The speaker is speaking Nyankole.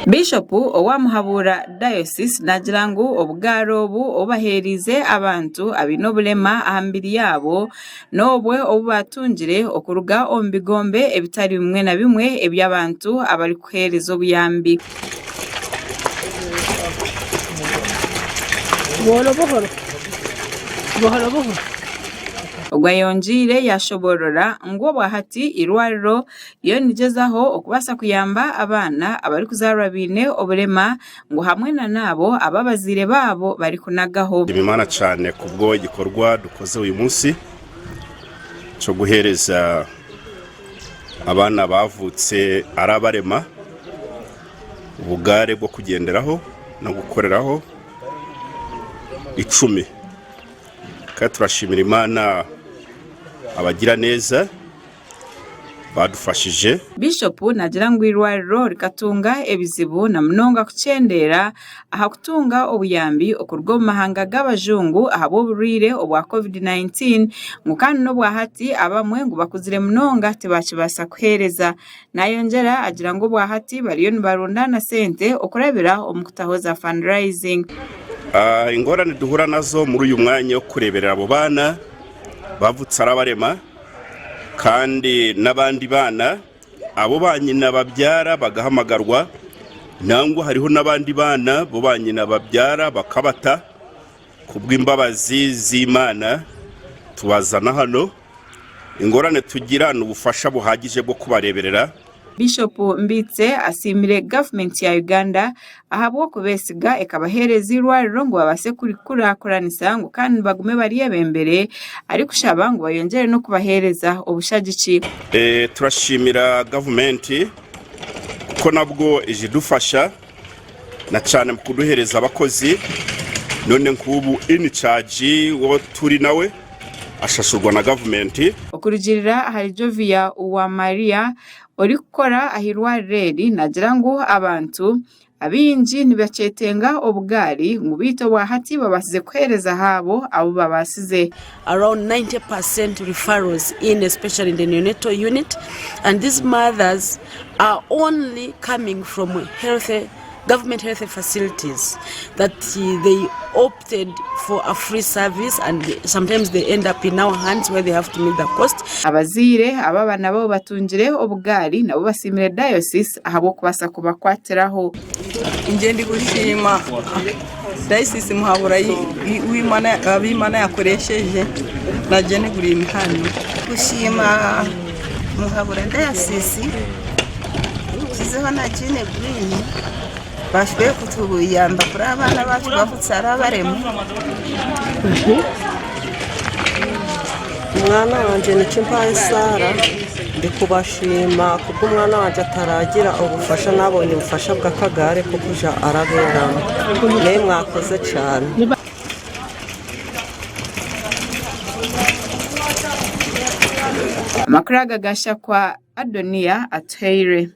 Biishopu owa Muhabura Diocese naagira ngu obugaari obu obu baheereize abantu abaine oburema aha mibiri yaabo n'obwe obu baatungire okuruga omu bigombe ebitari bimwe na bimwe eby'abantu abarikuheereza obuyambi. Ogwo ayongyeire yaashoboorora ngu obwahati eirwariro ririyo nirigyezaho okubaasa kuyamba abaana abarikuzaarwa baine oburema ngu hamwe na n'abo abu abazaire baabo barikunagaho. Nshima Imana cyane kubwo egikorwa dukoze uyu munsi cyo guhereza abaana bavutse ari abarema obugare bwo kugenderaho no gukoreraho icumi. Kandi turashimira Imana abagira neza badufashije. Biishopu naagira ngu eirwariro rikatunga ebizibu na munonga kukyendeera aha kutunga obuyambi okuruga omu mahanga g'abajungu ahabw'oburwaire obwa Covid 19 ngu kandi n'obwahati abamwe ngu bakuzire munonga tibakibaasa kuheereza. Nayongyera agira ngu obwahati bariyo nibarundaana sente okurabira omu kutaho za fundraising. Engorane duhura nazo muri uyu mwanya w'okureeberera abo baana bavutse ari abarema. Kandi n'abandi baana abu baanyina babyara bagahamagarwa, nangwa hariho n'abandi baana abu baanyina babyara bakabata, kubw'embabazi z'Imana tubazana hano. Engorane tugira n'obufasha buhagije bw'okubareeberera. Bishopu Mbitse asiimire gavumenti ya Uganda ahabw'okubeesiga ekabaheereza eirwariro ngu babaase kurikurakuranisa ngu kandi bagume baryebembere arikushaba ngu bayongyere n'okubaheereza obushagiki. Turashimira gavumenti kuko nabwo ejidufasha na cyane mu kuduhereza abakozi none nk'ubu in charge wo turi nawe ashashurwa na gavumenti. Okurugiirira ahari Jovia Uwamariya orikukora aha irwariro eri naagira ngu abantu abaingi nibakyetenga obugaari ngu beitu obwahati babaasize kuheereza ahaabo abu babaasize. Around 90% referrals in especially in the neonatal unit and these mothers are only coming from health government health facilities that they opted for a free service and sometimes they end up in our hands where they have to meet the cost. Abazaire abu abaana baabo batungire obugaari nabo basiimire Diocese ahabw'okubaasa kubakwatiraho. Ingye ndikushima Diocese Muhabura abu Imana yakoresheje na Jane Green hanu. Kushima Muhabura Diocese tukizeho na Jane Green bashoboire kutuyamba kuri abaana baacu bavutse ari abarema. Omwana wangye nikyo mpayo esaara ndikubashiima kubw'omwana wangye ataragira obufasha nabonye obufasha bw'akagaari k'okuja arabeeramu naimwe mwakoze kyane. Amakuru aga gashakwa Adoniya Atuhaire.